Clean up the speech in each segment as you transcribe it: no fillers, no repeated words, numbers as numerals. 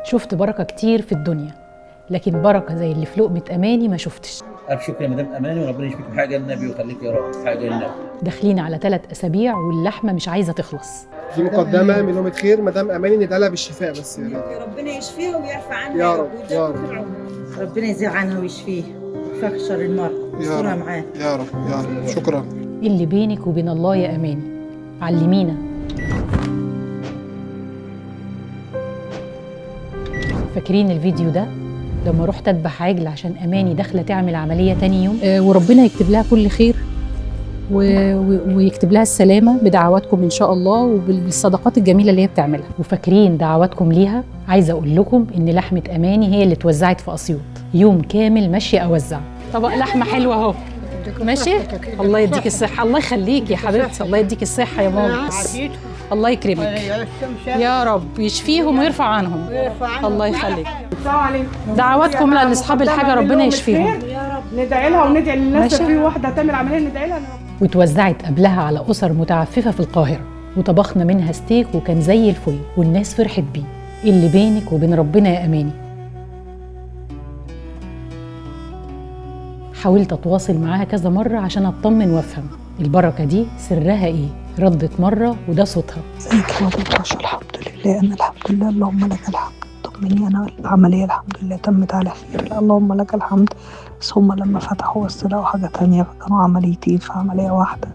شفت بركة كتير في الدنيا، لكن بركة زي اللي في لقمة أماني ما شفتش. ألف شكر يا مدام أماني، وربنا يشفيك بحاجة النبي ويخليك يا رب حاجة النبي. داخلين على 3 أسابيع واللحمة مش عايزة تخلص. دي مقدمة من لقمة خير مدام أماني، ندعي لها بالشفاء بس يا رب. ربنا يشفيها ويعفى عنها يا رب يا رب. ربنا يزيل عنها ويشفيها ويكفاك شر المرض ويسترها معاه يا رب يا رب. شكرا. اللي بينك وبين الله يا أماني علمينا. فاكرين الفيديو ده لما رحت أذبح عجل عشان أماني داخلة تعمل عملية تاني يوم؟ وربنا يكتب لها كل خير ويكتب لها السلامة بدعواتكم إن شاء الله وبالصدقات الجميلة اللي هي بتعملها. وفاكرين دعواتكم ليها؟ عايزة أقول لكم إن لحمة أماني هي اللي اتوزعت في أسيوط يوم كامل، ماشية أوزع طبق لحمة حلوة أهو. ماشي، الله يديك الصحة. الله يخليك يا حبيبتي، الله يديك الصحة يا ماما، الله يكرمك يا رب، يشفيهم ويرفع عنهم. الله يخليك. دعواتكم لأصحاب الحاجة ربنا يشفيهم يا رب. ندعي لها وندعي للناس، في واحدة تعمل عملية ندعي لها. وتوزعت قبلها على أسر متعففة في القاهرة، وطبخنا منها ستيك وكان زي الفل والناس فرحت بيه. اللي بينك وبين ربنا يا أماني. حاولت أتواصل معاها كذا مرة عشان أطمن وأفهم البركة دي سرها إيه. ردت مرة وده صوتها. ازيك يا مدام؟ الحمد لله، أنا الحمد لله، اللهم لك الحمد. طمني، أنا العملية الحمد لله تمت على خير، اللهم لك الحمد. بس هما لما فتحوا بس لقوا حاجة تانية، فكانوا عمليتين في عملية واحدة،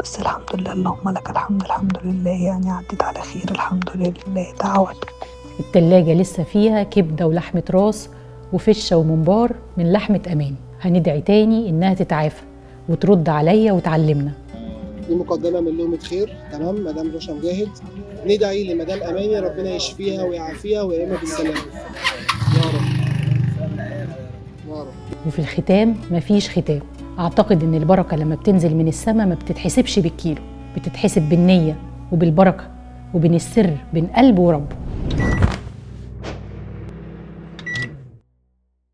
بس الحمد لله اللهم لك الحمد، الحمد لله يعني عدت على خير الحمد لله. دعواتك. التلاجة لسه فيها كبدة ولحمة راس وفشة وممبار من لحمة أماني. هندعي تاني إنها تتعافى وترد عليا وتعلمنا. دي مقدمة من لقمة خير، تمام مدام رشا مجاهد. ندعي لمدام أماني ربنا يشفيها ويعافيها ويقيمها بالسلامة يا رب يا رب. وفي الختام مفيش ختام. أعتقد إن البركة لما بتنزل من السماء ما بتتحسبش بالكيلو، بتتحسب بالنية وبالبركة وبين السر بين قلب وربه.